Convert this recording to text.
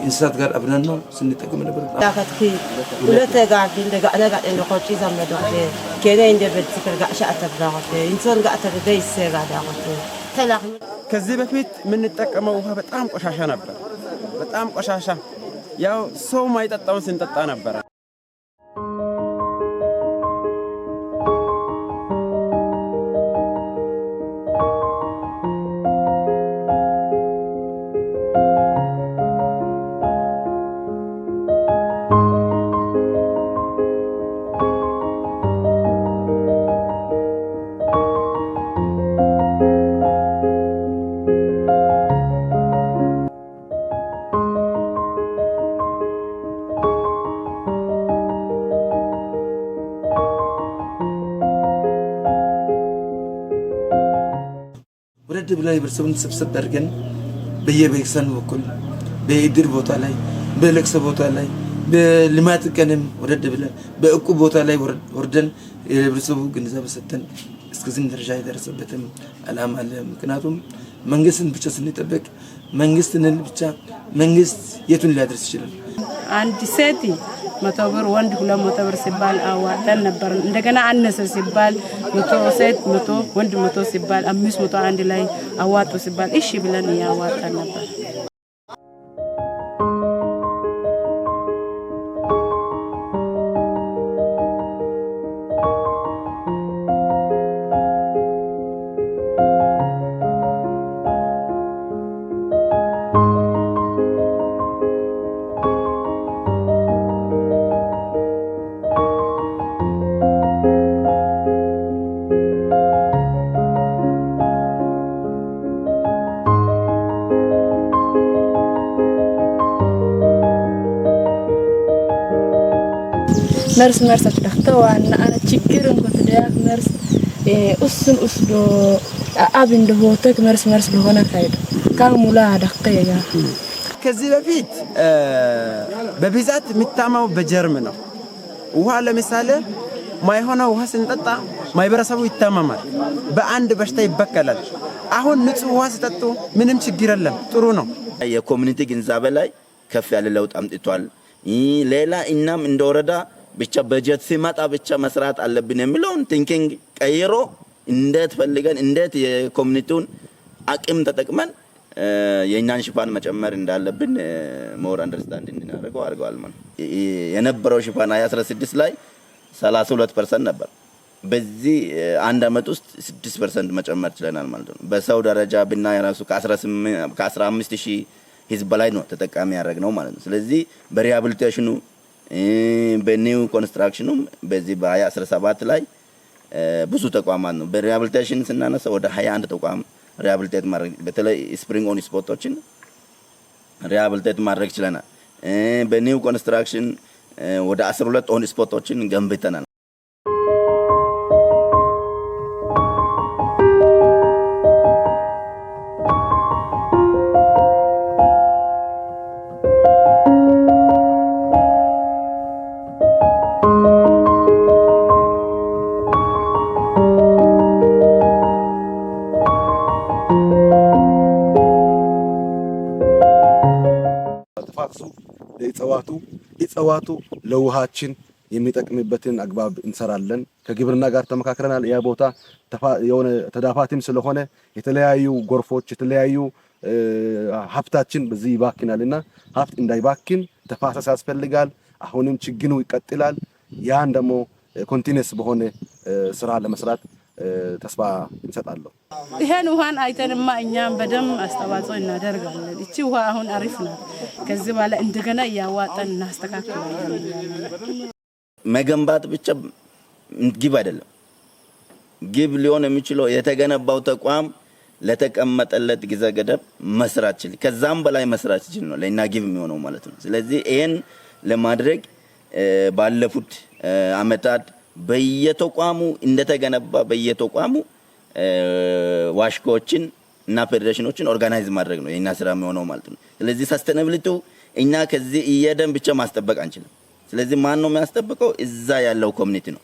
እንስሳት ጋር አብረን ነው ስንጠቀም ነበር። ከዚህ በፊት የምንጠቀመው ውሃ በጣም ቆሻሻ ነበር። በጣም ቆሻሻ፣ ያው ሰው ማይጠጣውን ስንጠጣ ነበረ። ወረድ ብለን ህብረተሰቡን ሰብሰብ አድርገን በየቤተክርስቲያኑ በኩል፣ በእድር ቦታ ላይ፣ በለቅሶ ቦታ ላይ፣ በልማት ቀንም ወረድ ብለን በእቁብ ቦታ ላይ ወርደን የህብረተሰቡ ግንዛቤ ሰጥተን እስከዚህም ደረጃ የደረሰበትም አላማ አለ። ምክንያቱም መንግስትን ብቻ ስንጠብቅ፣ መንግስትን ብቻ መንግስት የቱን ሊያደርስ ይችላል? አንድ ሴት 100 ብር፣ ወንድ 200 ብር ሲባል አዋጠን ነበር። እንደገና አነሰ ሲባል 100 ሴት 100፣ ወንድ 100 ሲባል 500 አንድ ላይ አዋጡ ሲባል እሺ ብለን እያዋጣን ነበር። መርስ መርሰች dhaqto ana ችግር እንኮ ትደያክ መርስ usun usdo abin ደሆተክ መርስ መርስ ለሆነ ካይዶ ካሙላ ደቀያ። ከዚህ በፊት በብዛት የሚታማው በ germ ነው። ውሃ ለምሳሌ ማይሆነው ውሃ ስንጠጣ ማህበረሰቡ ይታመማል፣ በአንድ በሽታ ይበከላል። አሁን ንጹህ ውሃ ሲጠጡ ምንም ችግር የለም፣ ጥሩ ነው። የ community ግንዛቤ ላይ ከፍ ያለ ለውጥ አምጥቷል። ሌላ እኛም እንደ ወረዳ ብቻ በጀት ሲመጣ ብቻ መስራት አለብን የሚለውን thinking ቀይሮ እንዴት ፈልገን እንዴት የ community ውን አቅም ተጠቅመን የእኛን ሽፋን መጨመር እንዳለብን more understand እንድናደርገው አድርገዋል ማለት ነው። የነበረው ሽፋን 2016 ላይ 32% ነበር። በዚህ አንድ አመት ውስጥ 6% መጨመር ችለናል ማለት ነው። በሰው ደረጃ ብናይ ራሱ ከ15 ሺህ ህዝብ በላይ ነው ተጠቃሚ ያደረግነው ማለት ነው። ስለዚህ በ rehabilitation ኑ፣ በ new construction ኑም በዚህ በ2017 ላይ ብዙ ተቋማት ነው። በ rehabilitation ስናነሳ ወደ 21 ተቋም rehabilitate ማድረግ፣ በተለይ spring on spot ኦችን rehabilitate ማድረግ ችለናል። በ new construction ወደ 12 on spot ኦችን ገንብተናል። ተፋሰሱ ለእጽዋቱ፣ እጽዋቱ ለውሃችን የሚጠቅምበትን አግባብ እንሰራለን። ከግብርና ጋር ተመካክረናል። ያ ቦታ የሆነ ተዳፋትም ስለሆነ የተለያዩ ጎርፎች፣ የተለያዩ ሀብታችን በዚህ ይባክናልና ሀብት እንዳይባክን ተፋሰስ ያስፈልጋል። አሁንም ችግኑ ይቀጥላል። ያን ደግሞ continuous በሆነ ስራ ለመስራት ተስፋ እንሰጣለሁ። ይሄን ውሃን አይተንማ እኛም በደንብ አስተዋጽኦ እናደርጋለን። እቺ ውሃ አሁን አሪፍ ናት። ከዚህ በኋላ እንደገና እያዋጣን እናስተካክላለን። መገንባት ብቻ ግብ አይደለም። ግብ ሊሆን የሚችለው የተገነባው ተቋም ለተቀመጠለት ጊዜ ገደብ መስራት ችል፣ ከዛም በላይ መስራት ችል ነው ለእኛ ግብ የሚሆነው ማለት ነው። ስለዚህ ይህን ለማድረግ ባለፉት አመታት በየተቋሙ እንደተገነባ በየተቋሙ WASHCO ዎችን እና ፌዴሬሽኖችን organize ማድረግ ነው የኛ ስራ የሚሆነው ማለት ነው። ስለዚህ sustainability ው እኛ ከዚህ እየደን ብቻ ማስጠበቅ አንችልም። ስለዚህ ማን ነው የሚያስጠብቀው? እዛ ያለው community ነው።